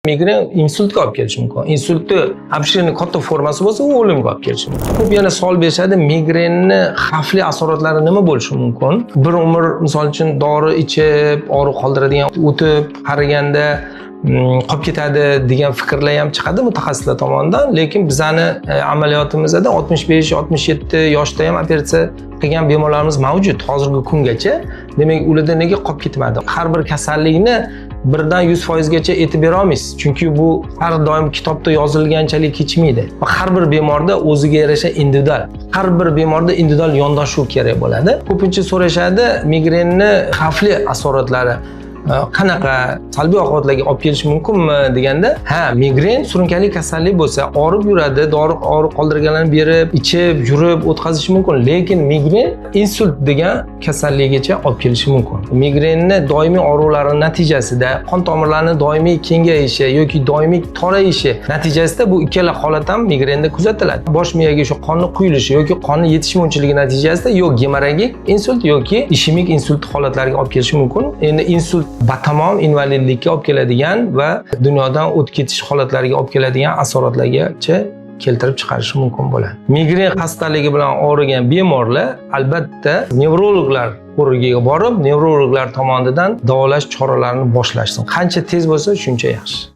Migren insultga olib kelishi mumkin. Insultni обширный, katta formasi bo'lsa, u o'limga olib kelishi mumkin. Ko'p yana savol berishadi, migrenni xavfli asoratlari nima bo'lishi mumkin? Bir umr, misol uchun, dori ichib, og'riq qoldiradigan, o'tib qariganda qolib ketadi degan fikrlar ham chiqadi mutaxassislar tomonidan, lekin bizani amaliyotimizda 65, 67 yoshda ham operatsiya qilgan bemorlarimiz mavjud hozirgi kungacha. Demak, ularda nega qolib ketmadi? Har bir kasallikni birdan 100%gacha aytib bera olmaysiz, chunki bu har doim kitobda yozilganchalik kechmaydi va har bir bemorda o'ziga yarasha individual, har bir bemorda individual yondashuv kerak bo'ladi. Ko'pincha so'rashadi, migrenni xavfli asoratlari qanaqa, salbiy oqibatlarga olib kelishi mumkinmi deganda, ha, migren surunkali kasallik bo'lsa, og'rib yuradi, dori og'riq qoldirganlarni berib, ichib yurib o'tkazishi mumkin, lekin migren insult degan kasallikgacha olib kelishi mumkin. Migrenni doimiy og'riqlari natijasida qon tomirlarini doimiy kengayishi yoki doimiy torayishi natijasida, bu ikkala holat ham migrenda kuzatiladi. Bosh miyaga shu qonni quyilishi yoki qonni yetishmovchiligi natijasida yo gemorragik insult yoki ishemik insult holatlariga olib kelishi mumkin. Endi insult batamom invalidlikka olib keladigan va dunyodan o'tib ketish holatlariga olib keladigan asoratlargacha keltirib chiqarishi mumkin bo'ladi. Migren xastaligi bilan og'rigan bemorlar albatta nevrologlar ko'rigiga borib, nevrologlar tomonidan davolash choralarini boshlashsin. Qancha tez bo'lsa, shuncha yaxshi.